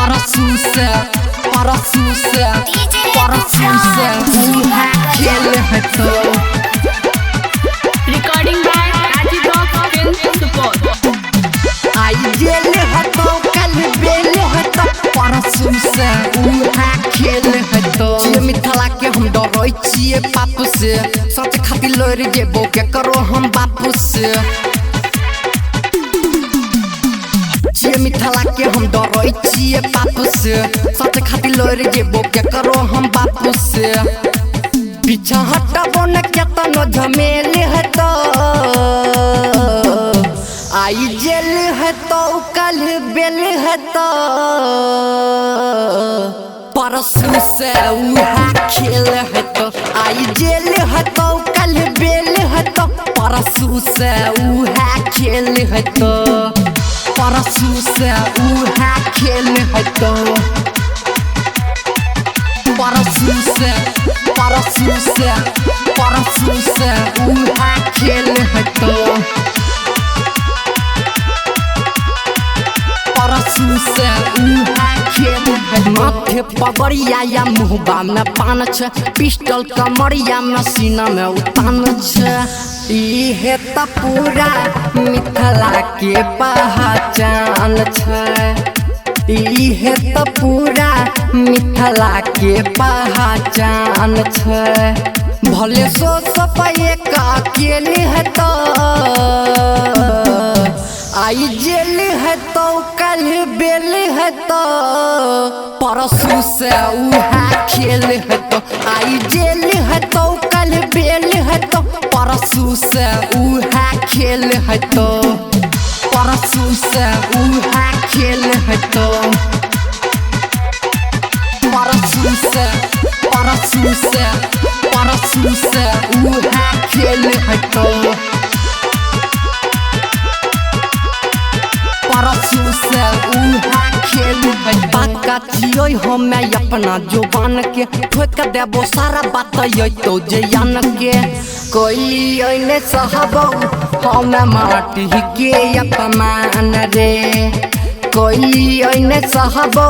परसू से परसू से परसू से उहा खेल हेतौ। Recording by Rajiv Rock Film Support. I jail हेतौ कल बेल हेतौ परसू से उहा खेल हेतौ। छियै मिथिला के हम डरै छियै पाप से, सच खातिर लड़ि जेबो के करो हम बाप से। छियै मिथिला के हम डरै छियै पाप से, सच खातिर लड़ि जेबो के करो हम बाप से। पीछा हटबो न केतनो झमेल हेतौ, आई जेल हेतौ कल बेल हेतौ परसू से उहा खेल हेतौ। आई जेल हेतौ कल बेल हेतौ परसू से उहा खेल हेतौ, परसू से उहा खेल हेतौ, परसू से परसू से परसू से उहा खेल हेतौ, परसू से उहा खेल हेतौ। माथे पगड़िया या मुहबा में पान छै, पिस्टल कमरिया में सीना में उतान छै। इहे त पूरा मिथिला के पहचान छै, इहे त पूरा मिथिला के पहचान छै। भले सो सपे का अकेले हेतौ, आई जेल हेतौ कल बेल हेतौ परसू से उहा खेल हेतौ। आई जेल हेतौ कल बेल हेतौ परसू से उहा खेल हेतौ, परसू से उहा खेल हेतौ, परसू से परसू से परसू से उहा खेल हेतौ, परसू से उहा खेल हेतौ। पक्का छियै हमे अपना जुबान के, ठोक देबो सारा बात अयतौ जे यान के। कोई ने सहबौ हमे माटी के अपमान रे, कोई ने सहबौ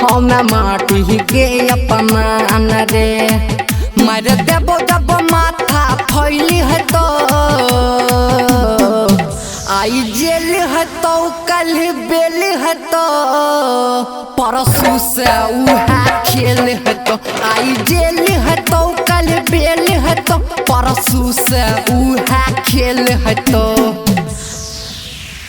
हमे माटी के अपमान रे। मार देबो जब माथा फैली हेतौ, आई जेल हेतौ कल बेल हेतौ परसू से उहा खेल हेतौ। आई जेल हेतौ कल बेल हेतौ परसू से उहा खेल हेतौ,